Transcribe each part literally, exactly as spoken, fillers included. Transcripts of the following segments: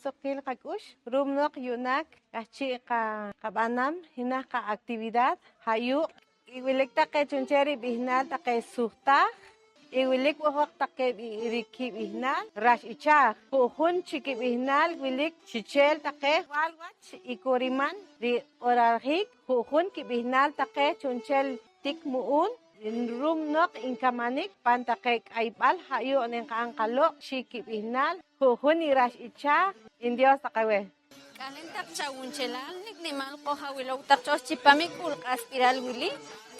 Suqkiil qak'ux, ru'um noq yu'naak k'ahchi' qa-, qab'anam jenaj qa-actividad, ha' yuuq' i wilik taqe chu'nchel rib'ihnaal taqe suqtaaj, i wilik wo' hoq taqe b'i-, ri kib'ihnaal rax ichaaj. Ju'jun chi kib'ihnaal wilik chi'nchel taqe ajwal wach i kuriman riq'orajiik ju'jun kib'ihnaal taqe chu'nchel tik mu'uun, ru'um noq inkamanik pan taqe k'ayb'al ha' yu'naak nqa'n qaloq' chi kib'ihnaal ju'jun i rax ichaaj. In Dios taq aweh. K'aleen taq chawunchelal, nik' nimaal qoj awilow taq cho chipam i k'ul q'asb'iral wili.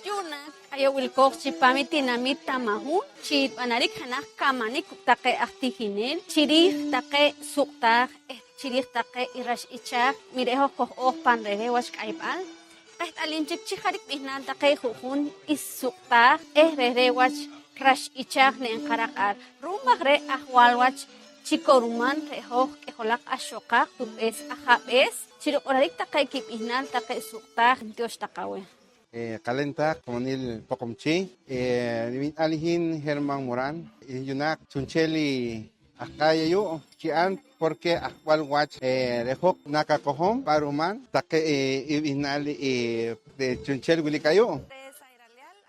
Yu'naak ayu' wilkooj chipam i tinamit Tamahú chi b'anarik jenaj kamanik kuuk' taqe aj tijinel chiriij taqe suqtaaj eh chiriij taqe i rax ichaaj, wi re' hoj qoj-ooj pan re're' wach k'ayb'al. Qeht'alim chik chi jariik b'ihnaal taqe ju'jun i suqtaaj eh re're' wach rax ichaaj ne nqaraq ar. Ru'um aj re' ajwal wach chi koruman re' hoj k'ijolaq ixoqaaj, tuuk'b'ees, ajaab'ees chi riq'orarik taqe kib'ihnaal taqe suqtaaj. Ntiox taq aweh. Eh, k'aleen taq komonil Poqomchi', eh, niwinq'aal i hin Germán Morán, eh, yu'naak chu'nchel i aj Kaya yu' chi'an porque ajwal wach, eh, re' hoj nakaqojom pa ruman taqe, eh, i b'ihnaal, eh, re' chu'nchel wilik ayu'.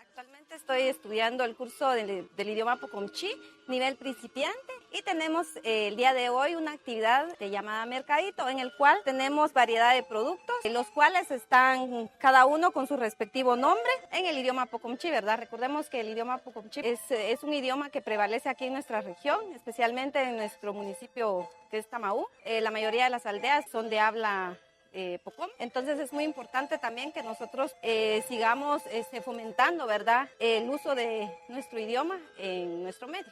Actualmente estoy estudiando el curso del, del idioma Poqomchi', nivel principiante, y tenemos, eh, el día de hoy una actividad, eh, llamada Mercadito, en el cual tenemos variedad de productos, eh, los cuales están cada uno con su respectivo nombre en el idioma Poqomchi', ¿verdad? Recordemos que el idioma Poqomchi' es, es un idioma que prevalece aquí en nuestra región, especialmente en nuestro municipio que es Tamahú. Eh, la mayoría de las aldeas son de habla, eh, Poqom. Entonces es muy importante también que nosotros, eh, sigamos, este, fomentando, ¿verdad?, el uso de nuestro idioma en nuestro medio.